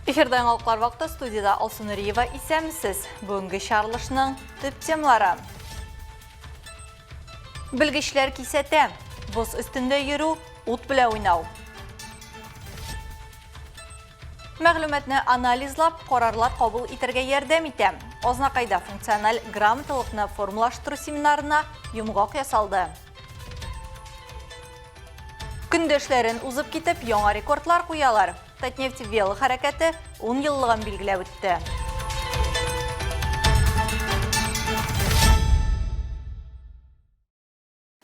Эфирда яңалыклар вакыты студиядә Алсу Нуриева исәнмесез. Бүгенге чыгарылышның төп темалары. Белгечләр кисәтә. Боз өстендә йөрү, ут белән уйнау. Мәгълүматны анализлап, карарлар кабул итәргә ярдәм итә. Азнакайда функциональ грамоталыкны формалаштыру семинарына йомгак ясалды. Көндәшләрен узып китеп, яңа рекордлар куялар. Татнефть вело хәрәкәте 10 еллыгын билгеләп үтте.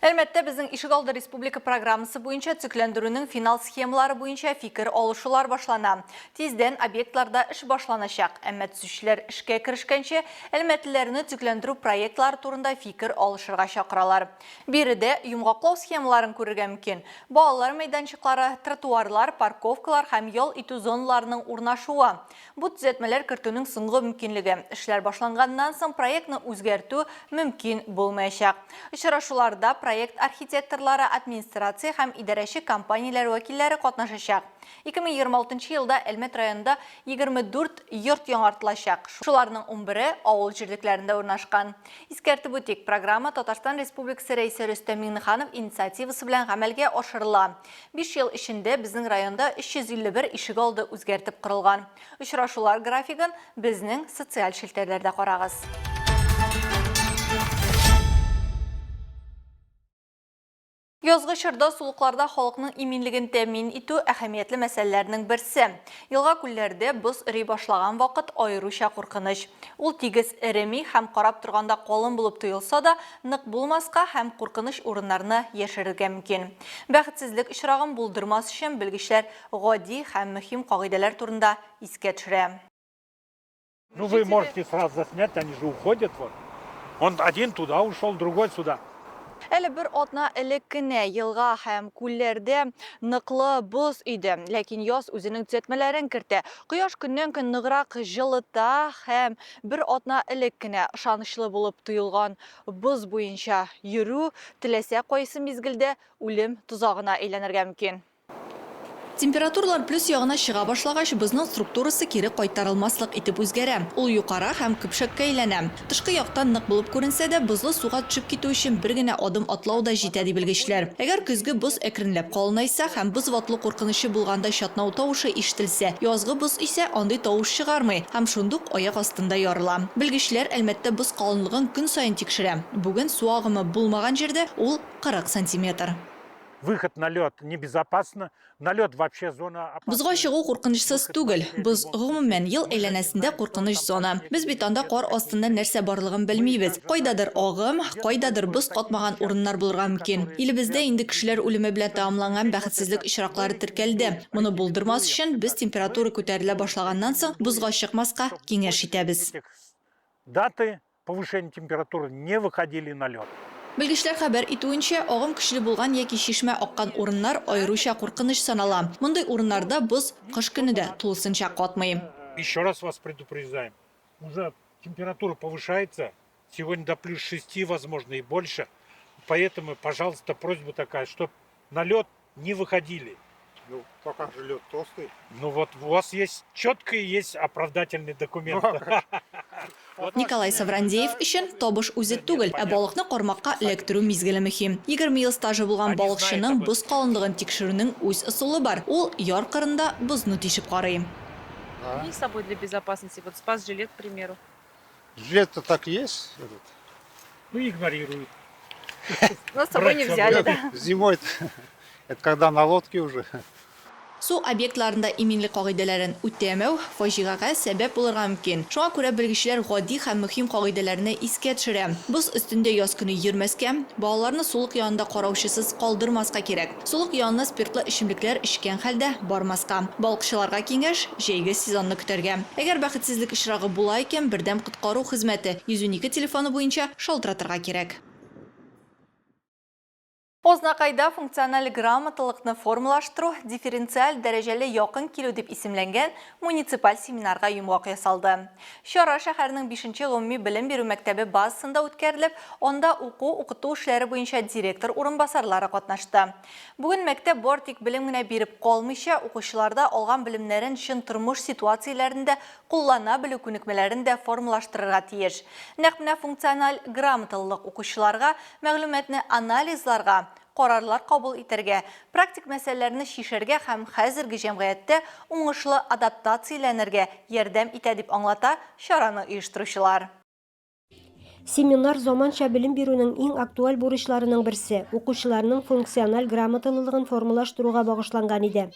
Әлмәттә безнең ишегалды республика программасы буенча төзекләндерүнең финал схемалары буенча фикер алышулар башлана. Тиздән объектларда эш башланачак. Әмма төзүчеләр эшкә керешкәнче, әлмәтлеләрне төзекләндерү проектлары турында фикер алышырга чакыралар. Биредә йомгаклау схемаларын күрергә мөмкин. Балалар мәйданчыклары, тротуарлар, парковкалар һәм ял итү зоналарының урнашуы. Бу төзәтмәләр кертүнең соңгы мөмкинлеге. Эшләр башланганнан соң проектны үзгәртү мөмкин булмаячак. Очрашуларда проект архитекторлары, администрация һәм идарәче компанияләр вәкилләре катнашачак. 2026 елда Әлмәт районында 24 йорт яңартылачак. Шуларның унбере авыл җирлекләрендә урнашкан. Искәртеп үтик, программа Татарстан Республикасы Рәисе Рөстәм Миңнеханов инициативасы белән гамәлгә ашырыла. Биш ел эчендә безнең районда 351 ишегалды үзгәртеп корылган. Очрашулар графигын безнең социаль челтәрләрдә карагыз. Язгы чорда сулыкларда халыкның иминлеген тәэмин итү әһәмиятле мәсьәләләрнең берсе. Елга-күлләрдә боз эри башлаган вакыт аеруча куркыныч. Ул тигез эреми һәм карап торганда калын булып тоелса да, нык булмаска һәм куркыныч урыннарны яшерергә мөмкин. Бәхетсезлек очрагын булдырмас өчен белгечләр гади һәм мөһим кагыйдәләр турында искә төшерә. Ну, вы можете сразу заснять, они же уходят вот. Он один туда ушел, другой сюда. Әле бер атна элек кенә елга һәм күлләрдә ныклы боз иде. Ләкин яз үзенең төзәтмәләрен кертә. Кояш көннән-көн ныграк җылыта һәм бер атна элек кенә ышанычлы булып тоелган боз буенча йөрү теләсә кайсы мизгелдә үлем тозагына әйләнергә мөмкин. Температуралар плюс ягына чыга башлагач, бозның структурасы кире кайтарылмаслык итеп үзгәрә. Ул юкара һәм көпшәккә әйләнә. Тышкы яктан нык булып күренсә дә, бозлы суга төшеп китү өчен бер генә адым атлау да җитә, ди белгечләр. Әгәр көзге боз әкренләп калынайса һәм боз ватылу куркынычы булганда чатнау тавышы ишетелсә, язгы боз исә андый тавыш чыгармый һәм шундук аяк астында ярыла. Белгечләр Әлмәттә боз калынлыгын көн саен тикшерә. Бүген су агымы булмаган җирдә ул 40 сантиметр. Выход на лед небезопасно. На лед вообще зона опасная. Бозга чыгу куркынычсыз түгел. Боз, гомумән, ел әйләнәсендә куркыныч зона. Без бит анда кар астында нәрсә барлыгын белмибез. Кайдадыр агым, кайдадыр боз катмаган урыннар булырга мөмкин. Илебездә инде кешеләр үлеме белән тәмамланган бәхетсезлек очраклары теркәлде. Моны булдырмас өчен, без температура күтәрелә башлаганнан соң бозга чыкмаска киңәш итәбез. Даты повышения температуры не выходили на лед. Белгечләр хәбәр итүенчә, агым көчле булган яки чишмә аккан урыннар аеруча куркыныч санала. Мондый урыннарда боз кыш көне дә тулысынча катмый. Еще раз вас предупреждаем, уже температура повышается, сегодня до плюс шести, возможно, и больше, поэтому, пожалуйста, просьба такая, чтоб на лед не выходили. Ну, пока же лед толстый. Ну вот у вас есть четкий есть оправдательный документ. Ну, Николай Саврандеев өчен табыш үзе түгел, ә балыкны кармакка эләктерү мизгеле мөһим. 20 ел стажы булган балыкчының боз калынлыгын тикшерүнең үз ысулы бар. Ул яр кырында бозны тишеп карый. С собой для безопасности, вот спас-жилет, к примеру. Жилет-то так и есть. Этот. Ну, игнорируют. Но с собой не взяли, да? Зимой это когда на лодке уже. Су объектларында иминлек кагыйдәләрен үтәмәү фаҗигагә сәбәп булырга мөмкин. Шуңа күрә белгечләр гади һәм мөһим кагыйдәләрне искә төшерә. Боз өстендә яз көне йөрмәскә, балаларны сулык янында караучысыз калдырмаска кирәк. Сулык янына спиртлы эчемлекләр эчкән хәлдә бармаска. Балыкчыларга киңәш, җәйге сезонны көтәргә. Әгәр бәхетсезлек очрагы була икән, бердәм коткару хезмәте, 112 телефоны буенча шалтыратырга кирәк. Азнакайда функциональ грамоталыкны формалаштыру дифференциаль дәрәҗәле якын килү дип исемләнгән муниципаль семинарга йомгак ясалды. Чара шәһәрнең бишенче гомуми белем бирү мәктәбе базасында үткәрелеп, анда уку-укыту эшләре буенча директор урынбасарлары катнашты. Бүген мәктәп бар тик белем генә биреп калмыйча, укучыларда алган белемнәрен чын тормыш ситуацияләрендә куллана белү күнекмәләрен дә формалаштырырга тиеш. Нәкъ менә функциональ грамоталылык укучыларга мәгълүматны анализларга, карарлар кабул итәргә, практик мәсьәләләрне чишәргә һәм хәзерге җәмгыятьтә уңышлы адаптацияләнергә ярдәм итә, дип аңлата чараны оештыручылар. Семинар заманча белем бирүнең иң актуаль бурычларының берсе, укучыларның функциональ грамоталылыгын формалаштыруга багышланган иде.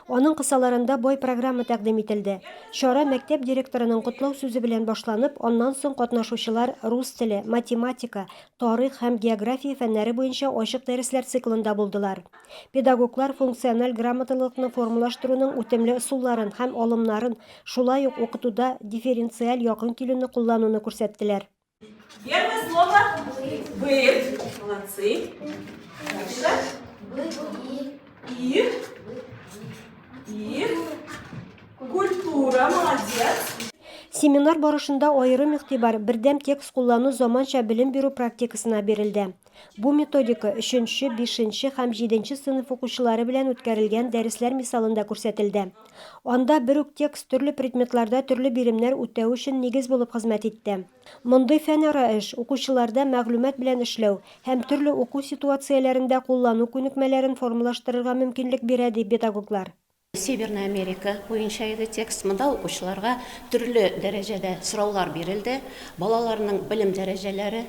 Аның кысаларында бай программа тәкъдим ителде. Чара мәктәп директорының котлау сүзе белән башланып, аннан соң катнашучылар рус теле, математика, тарих һәм география фәннәре буенча ачык дәресләр циклында булдылар. Педагоглар функциональ грамоталылыкны формалаштыруның үтемле ысулларын һәм алымнарын, шулай ук укытуда дифференциаль якын килүне куллануны күрсәттеләр. Первое слово бык. Молодцы. Дальше. И. И. Культура. Молодец. Семинар барышында аерым игътибар бердәм текст куллану заманча белем бирү практикасына бирелде. Бу методика өченче, бишенче һәм җиденче сыйныф укучылары белән үткәрелгән дәресләр мисалында күрсәтелде. Анда бер үк текст төрле предметларда төрле биремнәр үтәү өчен нигез булып хезмәт итте. Мондый фәнара эш укучыларда мәгълүмат белән эшләү һәм төрле уку ситуацияләрендә куллану күнекмәләрен формалаштырырга мөмкинлек бирә, ди педагоглар. Северная Америка буенча иде текст. Монда укучыларга төрле дәрәҗәдә сораулар бирелде, балаларның белем дәрәҗәләре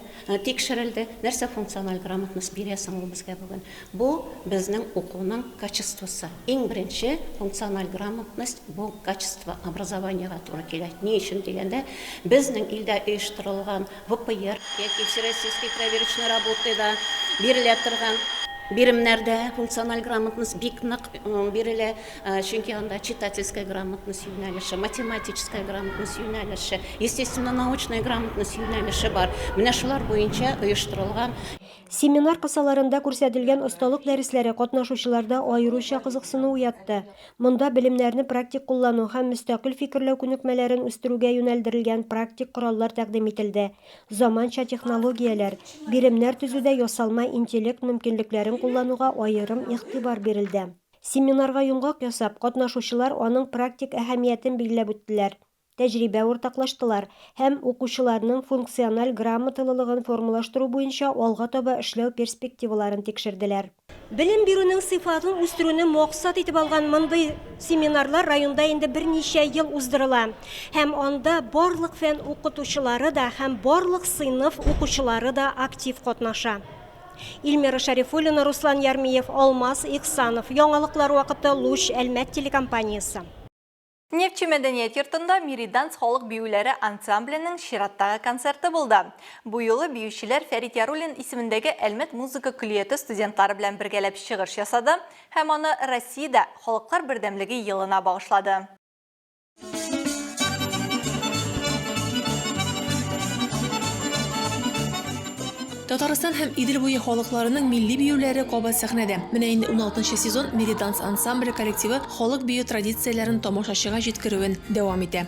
тикшерелде. Нәрсә функциональ грамотность бирә соң ул безгә бүген? Бу безнең укуның качествосы. Иң беренче функциональ грамотность бу качество образованиега туры килә. Ни өчен дигәндә, безнең илдә оештырылган ВПР яки Всероссийский проверочный работыда бирелә торган биремнәрдә функциональ грамотность бик нык бирелә, чөнки анда читательская грамотность юнәлеше, математическая грамотность юнәлеше, естественно-научная грамотность юнәлеше бар. Менә шулар буенча оештырылган. Семинар кысаларында күрсәтелгән осталык дәресләре катнашучыларда аеруча кызыксыну уятты. Монда белемнәрне практик куллану һәм мөстәкыйль фикерләү күнекмәләрен үстерүгә юнәлдерелгән практик кораллар тәкъдим ителде, заманча технологияләр, биремнәр төзүдә ясалма интеллект мөмкинлекләрен куллануга аерым игътибар бирелде. Семинарга йомгак ясап, катнашучылар аның практик әһәмиятен билгеләп үттеләр. тәҗрибә уртаклаштылар һәм укучыларның функциональ грамоталылыгын формалаштыру буенча алга таба эшләү перспективаларын тикшерделәр. Белем бирүнең сыйфатын үстерүне максат итеп алган мондый семинарлар районда инде берничә ел уздырыла һәм анда барлык фән укытучылары да һәм барлык сыйныф укучылары да актив катнаша. Ильмира Шәрифуллина, Руслан Ярмиев, Алмаз Ихсанов. Яңалыклар вакыты, Луч, Әлмәт телекомпаниясе. Нефтьче мәдәният йортында Мириданс халык биюләре ансамбленең чираттагы концерты булды. Бу юлы биючеләр Фәрит Яруллин исемендәге Әлмәт музыка көллияте студентлары белән бергәләп чыгыш ясады һәм аны Россиядә Халыклар бердәмлеге елына багышлады. Татарстан һәм Идел буе халыкларының милли биюләре кабат сәхнәдә. Менә инде уналтынчы сезон Мириданс ансамбле коллективы халык бию традицияләрен тамашачыга җиткерүен дәвам итә.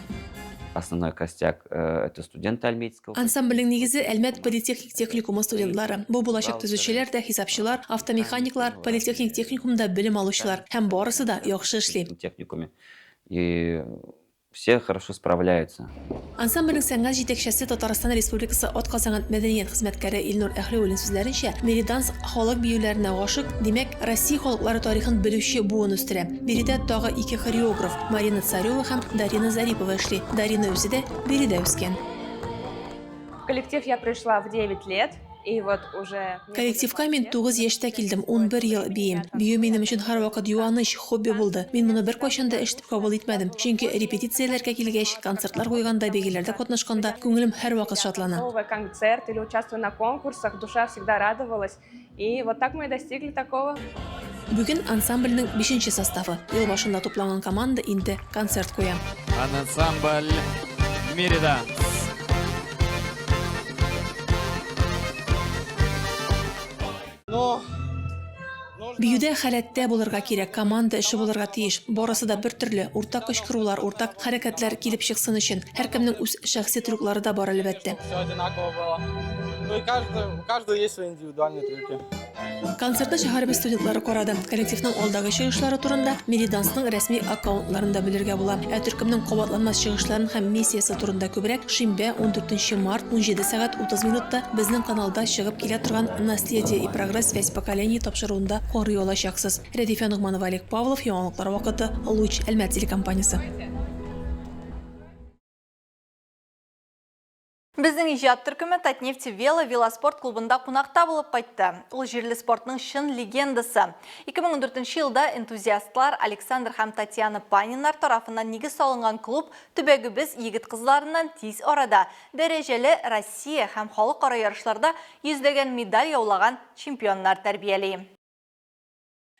Основной костяк это студенты Альметьевского. Ансамбльнең нигезе, Әлмәт политехник техникумы студентлары. Бу булачак төзүчеләр дә, хисапчылар, автомеханиклар, политехник техникумда белем алучылар. Һәм барысы да яхшы эшли. Техникуме. И все хорошо справляются. Ансамбльнең сәнгать җитәкчесе, Татарстан Республикасы атказанган мәдәният хезмәткәре Илнур Әһлиуллин сүзләренчә, Мериданс халык биюләренә гашыйк, димәк, Россия халыклары тарихын белүче буын үстерә. Биредә тагы ике хореограф, Марина Царева һәм Дарина Зарипова эшли. Дарина үзе дә биредә үскән. В коллектив я пришла в 9 лет. И вот уже Коллективка мин 9 яшьтә килдем, 11 ел биим. Бию минем өчен һәрвакыт юаныч, хобби булды. Мин моны беркайчан да эш дип кабул итмәдем, чөнки репетицияләргә килгәч, концертлар куйганда, бәйгеләрдә катнашканда күңелем һәрвакыт шатлана. Концерт или участвую на конкурсах, душа всегда радовалась. И вот так мы и достигли такого. Бүген ансамбльнең бишенче составы. Ел башында тупланган команда инде концерт куя. Ансамбль Мириданс. Но Биюдә халәттә булырга кирәк, команда эше булырга тиеш. Барысы да бертөрле, уртак кычкырулар, уртак хәрәкәтләр килеп чыксын өчен. Һәркемнең үз шәхси трюклары да бар, әлбәттә. Все одинаково было. Ну и каждый, у каждого есть свои индивидуальные трюки. Концертны шәһәребез студентлары карады. Коллективның алдагы чыгышлары турында Мириданс-ның рәсми аккаунтларында белергә була. Ә төркемнең кабатланмас чыгышларын һәм миссиясе турында күбрәк шимбә, 14 март, 17 сәгать 30 минутта безнең каналда чыгып килә торган Наследие и прогресс связь поколений тапшыруында карый алачаксыз. Рәдифә Ногманова, Олег Павлов, Яңалыклар вакыты, Луч, Әлмәт телекомпаниясе. Безнең иҗат төркеме Татнефть Вело велоспорт клубында кунакта булып кайтты. Ул җирле спортның чын легендасы. 2014 елда энтузиастлар Александр һәм Татьяна Паниннар тарафыннан нигез салынган клуб төбәгебез егет-кызларыннан тиз арада дәрәҗәле Россия һәм халыкара ярышларда йөзләгән медаль яулаган чемпионнар тәрбияли.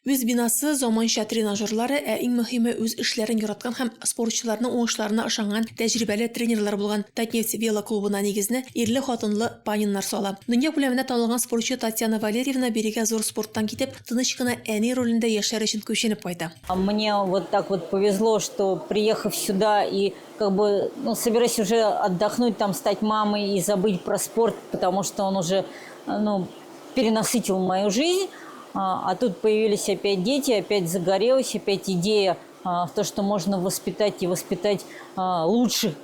Үз бинасы, заманча тренажерлары, ә иң мөһиме, үз эшләрен яраткан һәм спортчыларның уңышларына ышанган тәҗрибәле тренерлар булган Татнефть велоклубына нигезне ирле-хатынлы Паниннар сала. Дөнья күләмендә танылган спортчы Татьяна Валерьевна бирегә зур спорттан китеп, тыныч кына әни ролендә яшәр өчен күченеп кайта. Мне вот так вот повезло, что приехав сюда и как бы, ну, собираюсь уже отдохнуть, там, стать мамой и забыть про спорт, потому что он уже, ну, перенасытил мою жизнь. А тут появились опять дети, опять загорелась, опять идея в то, что можно воспитать и воспитать лучше,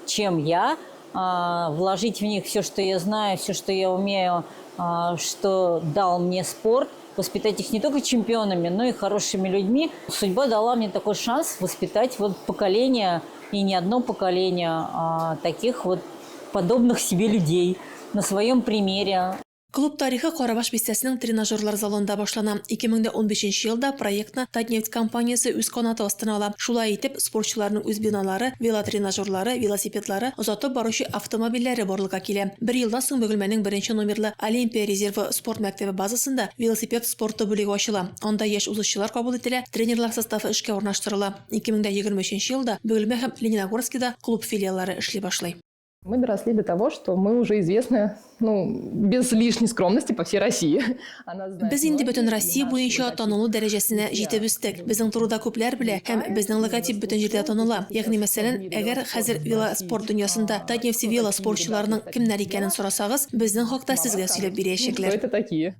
чем я, вложить в них все, что я знаю, все, что я умею, что дал мне спорт, воспитать их не только чемпионами, но и хорошими людьми. Судьба дала мне такой шанс воспитать вот поколение, и не одно поколение, а таких вот подобных себе людей на своем примере. Клуб тарихы Карабаш бистәсенең тренажерлар залында башлана. 2015 елда проектны Татнефть компаниясе үз канаты астына ала. Шулай итеп, спортчыларның үз биналары, велотренажерлары, велосипедлары, озатып баручы автомобильләре барлыкка килә. Бер елдан соң Бөгелмәнең беренче номерлы Олимпия резервы спорт мәктәбе базасында велосипед спорты бүлеге ачыла. Анда яшь узышчылар кабул ителә, тренерлар составы эшкә урнаштырыла. 2023 елда Бөгелмә һәм Лениногорскида клуб филиаллары эшли башлый. Мы доросли до того, что мы уже известны, ну, без лишней скромности по всей России. Без инде бөтен Россия буенча танылу дәрәҗәсенә җитеп үстек. Безнең турыда күпләр белә һәм безнең логотип бөтен җирдә таныла. Ягъни мәсәлән, әгәр хәзер велоспорт дөньясында Татнефть вело спортчыларының кемнәр икәнен сорасагыз, безнең хакта сезгә сөйләп бирәчәкләр. Кто это такие?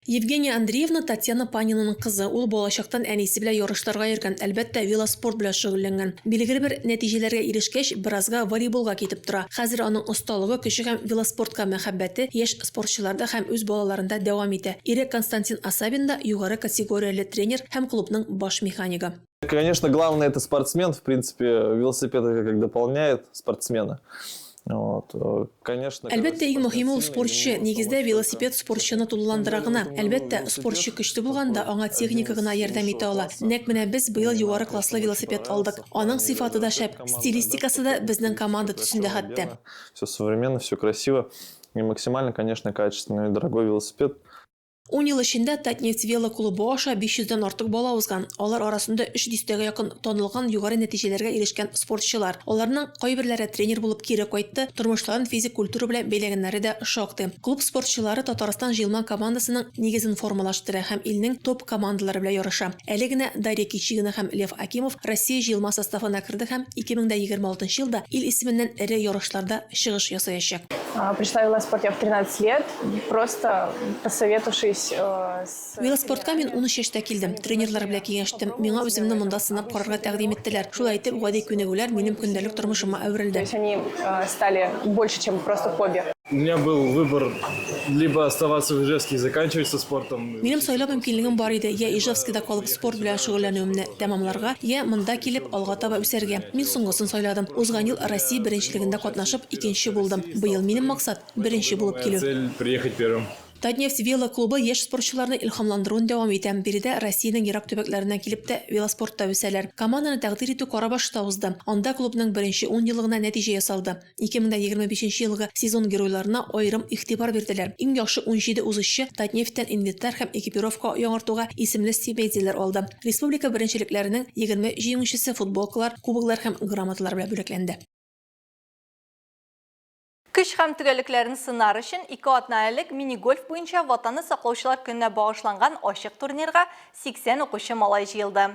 Евгения Андреевна Татьяна Панинаның кызы. Ул балачактан әнисе белән ярышларга йөргән, әлбәттә, велоспорт белән шөгыльләнгән. Билгеле бер нәтиҗәләргә ирешкәч, беразга волейболга китеп тора. Хәзер аның осталыгы, көче һәм велоспортка мәхәббәте яшь спортчыларда һәм үз балаларында дәвам итә. Ире Константин Асабин да югары категорияле тренер һәм клубның баш механигы. Конечно, главное это спортсмен, в принципе, велосипед это как дополняет спортсмена. Вот. Э, конечно, Әлбәттә, иң мөһиме ул спортчы. Нигездә велосипед спортчыны тулыландыра гына. Әлбәттә, спортчы көчле булганда, аңа техника гына ярдәм итә ала. Нәкъ менә без быел югары класслы велосипед алдык. Аның сыйфаты да шәп, стилистикасы да безнең команда төсендә хәтта. Все современно, все красиво и максимально, конечно, качественный и дорогой велосипед. Ун ел эчендә Татнефть велоклубы аша 500 дән артык бала узган. Алар арасында өч дистәгә якын танылган югары нәтиҗәләргә ирешкән спортчылар. Аларның кайберләре тренер булып кире кайтты, тормышларын физик культура белән бәйләгәннәре дә шактый. Клуб спортчылары Татарстан җыелма командасының нигезен формалаштыра һәм илнең топ командалары белән ярыша. Әле генә Дарья Кичигина һәм Лев Акимов Россия җыелма составына керде һәм 2026 елда ил исеменнән эре ярышларда чыгыш ясаячак. Пришла в велоспорт я в 13 лет, просто посоветовавшись э, с... Велоспортка мин 13 яшьтә килдем. Тренерлар белән киңәштем. Миңа үземне монда сынап карарга тәкъдим иттеләр. Шулай итеп, гади күнегүләр минем көндәлек тормышыма әверелде. То есть они э, стали больше, чем просто хобби. У меня был выбор либо оставаться в Ижевске и заканчивать со спортом. Минем сайлау мөмкинлегем бар иде, я Ижевскида калып спорт белән шөгыльләнүемне тәмамларга, я монда килеп алга таба үсәргә. Мин соңгысын сайладым. Узган ел Россия беренчелегендә катнашып, икенче булдым. Быел минем максат, беренче булып Моя килү. цель приехать первым. Татнефть велоклубы яшь спортчыларны илһамландыруын дәвам итә. Биредә Россиянең ерак төбәкләреннән килеп тә велоспортта үсәләр. Команданы тәкъдир итү Карабашта узды. Анда клубның беренче ун еллыгына нәтиҗә ясалды. 2025 елгы сезон геройларына аерым игътибар бирделәр. Иң яхшы 17 узышчы Татнефтьтән инвентарь һәм экипировка яңартуга исемле стипендияләр алды. Республика беренчелекләренең 20 җиңүчесе футболкалар, кубоклар һәм грамоталар белән бүләкләнде. Көч һәм төгәллекләрен сынар өчен ике атна элек мини-гольф буенча Ватанны саклаучылар көненә багышланган ачык турнирга 80 укучы малай җыелды.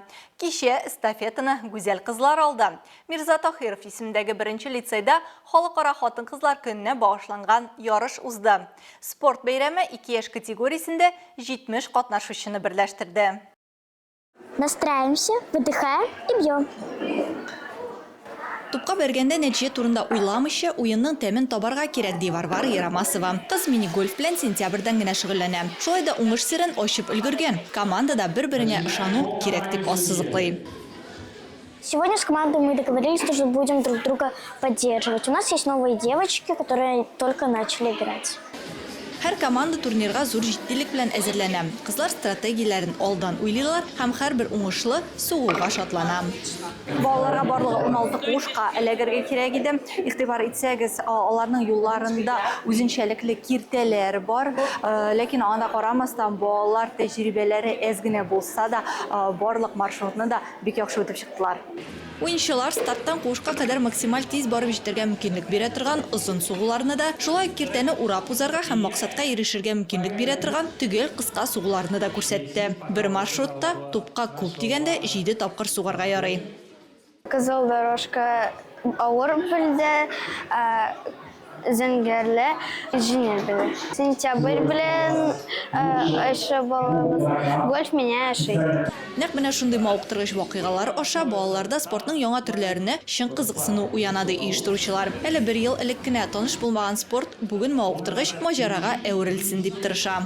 Кичә эстафетаны гүзәл кызлар алды. Мирза Таһиров исемендәге беренче лицейда Халыкара хатын-кызлар көненә багышланган ярыш узды. Спорт бәйрәме ике яшь категориясендә 70 катнашучыны берләштерде. Настраиваемся, выдыхаем и бьем. Тупка бәргәндә нәтиҗә турында уйламыйча, уенның тәмен табарга кирәк, ди Варвара Ярамасова. Кыз мини-гольф белән сентябрьдән генә шөгыльләнә. Шулай да уңыш серен ачып өлгергән. Командада бер-береңә ышану кирәк, дип ассызыклый. Сегодня с командой мы договорились, что будем друг друга поддерживать. У нас есть новые девочки, которые только начали играть. Һәр команда турнирга зур җитдилек белән әзерләнә. Кызлар стратегияләрен алдан уйлыйлар һәм һәрбер уңышлы сугуга шатлана. Балаларга барлыгы 16 куышка эләгергә кирәк иде. Игътибар итсәгез, аларның юлларында үзенчәлекле киртәләр бар. Ләкин аңа да карамастан, балалар тәҗрибәләре әз генә булса да, барлык маршрутны да Бик яхшы үтеп чыктылар. Уенчылар старттан куышка кадәр максималь тиз барып җитәргә мөмкинлек бирә торган озын сугуларны да, шулай ук киртәне урап узарга һәм максатка ирешергә мөмкинлек бирә торган төгәл кыска сугуларны да күрсәтте. Бер маршрутта тупка күп дигәндә җиде тапкыр сугарга ярый. Кызыл дорожка авыр булды, Зәңгәрле җиңел белә. Сентябрь белән эше балабыз. Гольф меня ошый. Нәкъ менә шундый мавыктыргыч вакыйгалар аша балаларда спортның яңа төрләренә чын кызыксыну уяна, ди оештыручылар. Әле бер ел элек кенә таныш булмаган спорт бүген мавыктыргыч маҗарага әверелсен дип тырыша.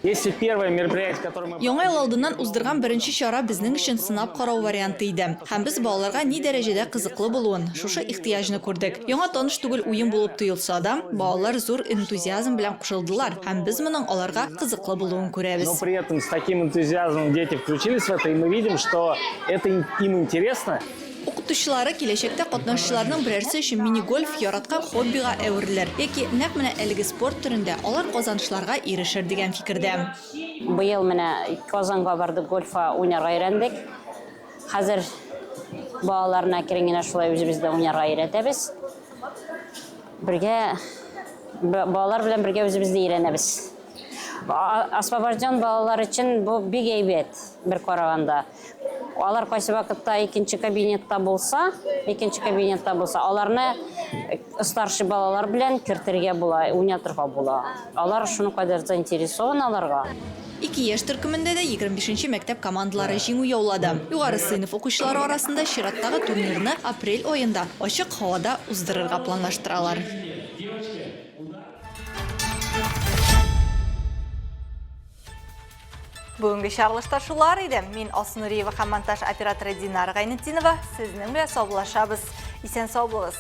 Если первое мероприятие, которое мы... Яңа ел алдыннан уздырган беренче чара безнең өчен сынап карау варианты иде. Һәм без балаларга ни дәрәҗәдә кызыклы булуын, шушы ихтыяҗны күрдек. Яңа таныш түгел уен булып тоелса да, балалар зур энтузиазм белән кушылдылар һәм без моның аларга кызыклы булуын күрәбез. Но при этом с таким энтузиазмом дети включились в это, и мы видим, что это им интересно. Укытучылары киләчәктә катнашучыларның берәрсе өчен мини-гольф яраткан хоббига әверелер яки нәкъ менә әлеге спорт төрендә алар казанышларга ирешер дигән фикердә. Быел менә Казанга бардык, гольфа уйнарга өйрәндек. Хәзер балаларны әкрен генә шулай үзебез дә уйнарга өйрәтәбез. Бергә балалар белән бергә үзебез дә өйрәнәбез. Освобожден балалар өчен бу бик әйбәт, бер караганда. Алар кайсы вакытта икенче кабинетта булса, икенче кабинетта булса, аларны э, старший балалар белән кертергә була, уйнатырга була. Алар шуны кадәр заинтересован аларга. Ике яшь төркемендә дә 25 нче мәктәп командалары җиңү яулады. Югары сыйныф укучылары арасында чираттагы турнирны апрель аенда ачык һавада уздырырга планлаштыралар. Бүгенге чарлышта шулар иде. Мин Алсу Нуриева һәм монтаж операторы Динара Гайнетдинова сезнең белән саубуллашабыз. Исән сау булыгыз.